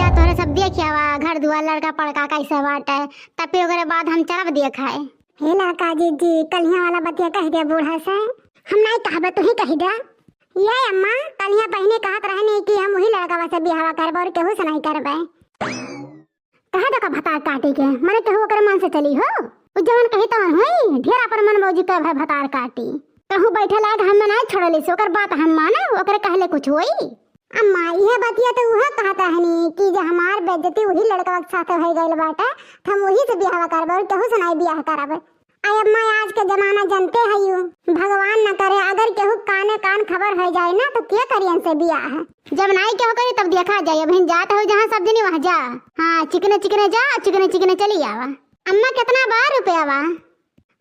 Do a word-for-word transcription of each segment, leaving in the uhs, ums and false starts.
तोहरे सब देख आवा, घर दुआर, लड़का पड़का कैसे बाटे, तब फिर ओकरे बाद हम चलब देखाए। हे लड़का जिज्जी, कलिया वाला बतिया कहि दे बूढ़ा से, हम नाहीं कहबे, तू ही कहि दे। ये अम्मा, कलिया बहिनी कहत रहनी कि हम वही लड़कवा से बियाहवा करबे और केहू से नाहीं करबे। कहे देखा भतार काटी के, मने केहू ओकरे मन से चली हो? उ जवन कही तवन होई, ढेर अपन मन मौजी के भाई भतार काटी। कहूँ बैठे लायक हम नाहीं छोड़ले से, ओकर बात हम मानब, ओकरे कहले कुछ होई? अम्मा, इहे बतिया तो उहे कहत रहनी कि जे हमार बेइज्जती वही लड़कवा के साथ होइ गइल बाटे, त हम वही से बियाह करब और केहू से नाहीं बियाह करब। अरे अम्मा, आज के जमाना जानते हयू, भगवान न करे, अगर केहू काने कान खबर होइ जाए ना, तो के करियन से बियाह? जब नाहीं केहू करी, तब देखा जाए। अबहिन जात हो जहाँ सब जनी वहाँ जा। हाँ, चिकने चिकने जा, चिकने चिकने चली आवा। अम्मा, कितना बा रुपया बा?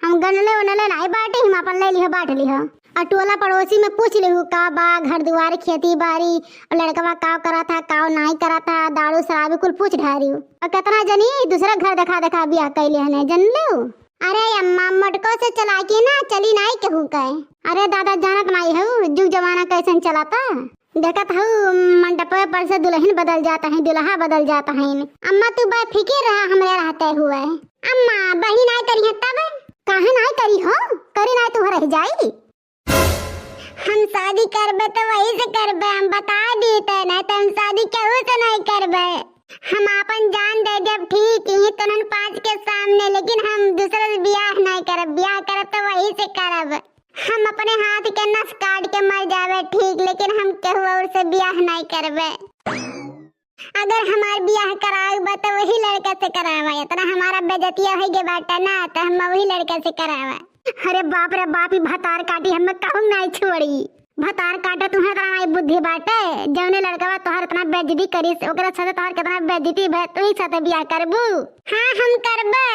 हम गनले उनले नाहीं बाटे, हम अपन ले लिहो, बांट लिहो। और टोला पड़ोसी में पूछ लिहू, का बा, घर दुआर, खेती बाड़ी, और लड़कवा का करत है, का नाहीं करत है, दारू शराबी कुल पूछ ढारियो। और कितना जनी दूसरा घर देखा देखा बियाह कैले हने, जन लिहू। अरे अम्मा, मटको से चलाकी ना चली नाहीं केहू के। अरे दादा, जानत नाहीं हऊ, जुग जमाना कैसन चलता। देखत हऊ, मंडपे पर से दुलहिन बदल जात हैं, दुलहा बदल जात हैं। अम्मा, तू बेफिकिर रहा हमरे रहते हुए। अम्मा, बहिन नाहीं करी है तब? काहे नाहीं करी हो? करी नाहीं तू रह जाई। हम शादी करबे तो वही से करबे, हम बता दी ते, नाहीं तो हम शादी केहू से नाहीं करबे। हम आपन जान दे देब ठीक ही तोहन पाँच के सामने, लेकिन हम दूसरे से बियाह नाहीं करब। बियाह करब तो वही से करब। हम अपने हाथ के नस काट के मर जाबे ठीक, लेकिन हम केहू और से बियाह नाहीं करबे। अगर हमार बियाह करावे बा तो वही लड़का से करावा, इतना हमारा बेइज्जतिया होइ गए बाटे ना, तो हम वही लड़का से करावा। अरे बाप रे बाप, ई भतार काटी हमें कहूँ नाहीं छोड़ी। भतार काटा, तुहरे इतना नाहीं बुद्धि बाटे, जौने लड़कवा तोहर इतना बेइज्जती करिस, ओकरे साथे तोहर कितना बेइज्जती भे, तू ही साथे बियाह करबू? हाँ, हम करबे।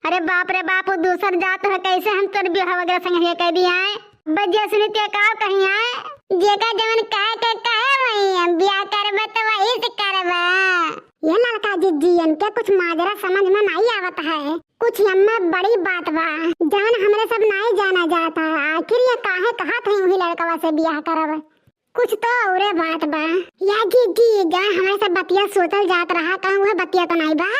अरे बाप रे बाप, उ दूसर जात है, कैसे हम तोर बियाह वगैरह संग ये कह दिया है? बजिया सुनी ते का कही है? जेका जवन कहे के कहे वही, हम बियाह करबे तो वही से करबे। ये लड़का जिज्जी, इनके कुछ माजरा समझ में नाहीं आवत है। कुछ अम्मा बड़ी बात बा, जवन हमरे सब नाहीं जाना जाता है। आखिर ये काहे कहत है वही लड़कवा से बियाह करब? कुछ तो औरे बात बा। या जिज्जी, जवन हमरे सब बतिया सोचल जात रहा, कहूँ वह बतिया तो नाहीं बा?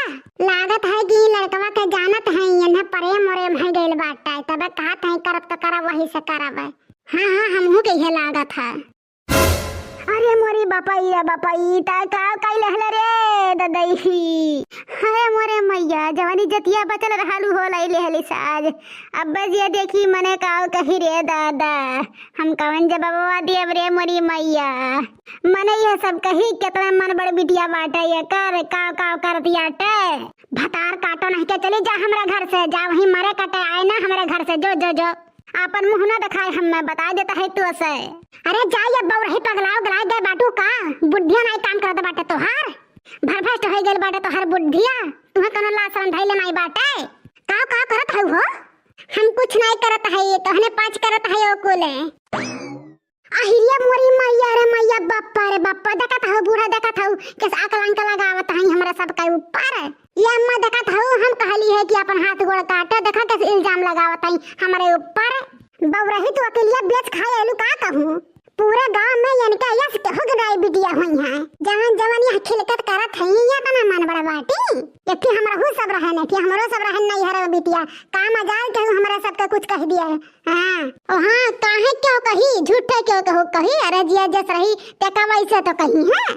लागत है कि लड़कवा के जानत है, इन्हें प्रेम उरेम है गइल बाटे, तबे कहत है करब तो करब, वही से करब। हाँ, हाँ, हमहू के इहे लागत है। अरे मोरी बपई रे बपई, ता का कई लेहले रे ददई? अरे मोरे मैया, जवानी जतिया बचल रहलू हो लाई लेहली साज। अब बस ये देखी मने का कही रे दादा, हम कवन जवाबवा देब रे मोरी मैया। मने ये सब कही कितना मन बड़ बिटिया बाटे ये कर, काव काव करत याटे। भतार काटो नहीं के चली जा हमरा घर से, जा वहीं मरे कटे आए ना हमरा घर से, जो जो जो। आपन मुँह ना देखाए, हम मैं बता देता है तू से। अरे जा ये बौरही पगलाओ गलाए गए बाटू का? बुद्धिया नाई काम करत बाटे तोहार, भरभ्रष्ट हो गइल बाटे तोहार बुद्धिया। तुहे कोनो लाज शरम धइले नाई बाटे। का का करत हऊ हो? हम कुछ नाई करत है, तोहने पाँच करत है ओ कुले। अहिरिया मोरी मैया रे मैया, बप्पा रे बप्पा, देखत हऊ बूढ़ा, देखत हऊ कैसे आकल अंकल लगावत है हमरा सबके ऊपर। ये अम्मा देखत हऊ, हम कहली है कि अपन हाथ गोड़ काटे, देखा कैसे इल्जाम लगावत है हमरे ऊपर। बौरही तू अकेलिया बेच खाए आइलू का कहूँ? पूरे गांव में इनके यस केहू के नाई बिटिया हुई है। जवन जवन यह खिलकत करत है, ये तना मन बड़ा बाटी। एक ठे हमरहू सब रहन, एक ठे हमरो सब रहन नहीं हरे बिटिया। का मजाल केहू हमरे सबके कुछ कह दिया है। हाँ, ओ हाँ, काहे क्यों कही, झूठे क्यों कहो कही, अरे जिया जस रही, ते का वैसे तो कही है।